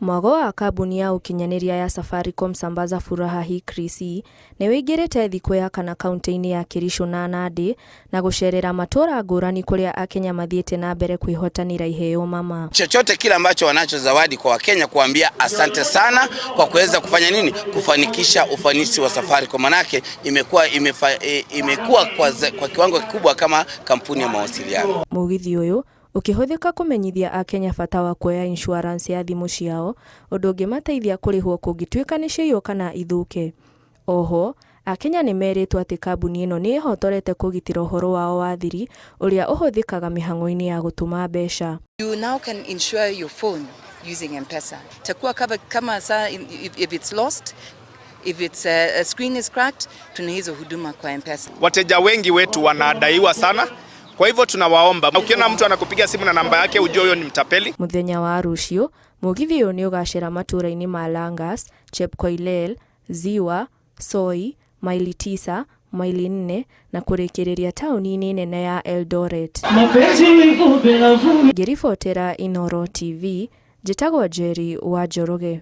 Mwago wa kambuni ya ũkinyanĩria ya Safaricom Sambaza Furaha Hii Krisi nĩ ũingĩrĩte thikũ ya kana kauntĩ-inĩ ya Kericho na Nandi na gũcerera matũra ngũrani kũrĩa Akenya mathiĩte na mbere kwĩhotanĩra iheo mama. Chochote kile ambacho wanacho zawadi kwa Wakenya, kuambia asante sana kwa kuweza kufanya nini, kufanikisha ufanisi wa Safaricom, manake imekuwa imekuwa kwa kiwango kikubwa kama kampuni ya mawasiliano. Mũgithi ũyũ ũkĩhũthĩka kũmenyithia Akenya bata wa kuoya insurance ya thimũ ciao, ũndũ ũngĩmateithia kũrĩhwo kũngĩtuĩka nĩ ciaiywo kana ithũke. Oho, Akenya nĩ merĩtwo atĩ kambuni ĩno nĩ ĩhotorete kũgitĩra ũhoro wao wa thiri ũrĩa ũhũthĩkaga mĩhang'o-inĩ ya gũtũma mbeca. You now can insure your phone using M-Pesa. Itakuwa kama saa if it's lost, if it's a screen is cracked, tuna hizo huduma kwa M-Pesa. Wateja wengi wetu wanadaiwa sana, kwa hivyo tunawaomba, ukiona mtu anakupiga simu na namba yake ujue huyo ni mtapeli. Mũthenya wa rũciũ, mũgithi ũyũ nĩ ũgacera matũũra-inĩ ma Langas, Chepkoilel, Ziwa, Soi, Maili Tisa, Maili Nne na kũrĩkĩrĩria taũni-inĩ nene ya Eldoret. Ngĩribotera Inooro TV, njĩtagwo Njeri wa Njoroge.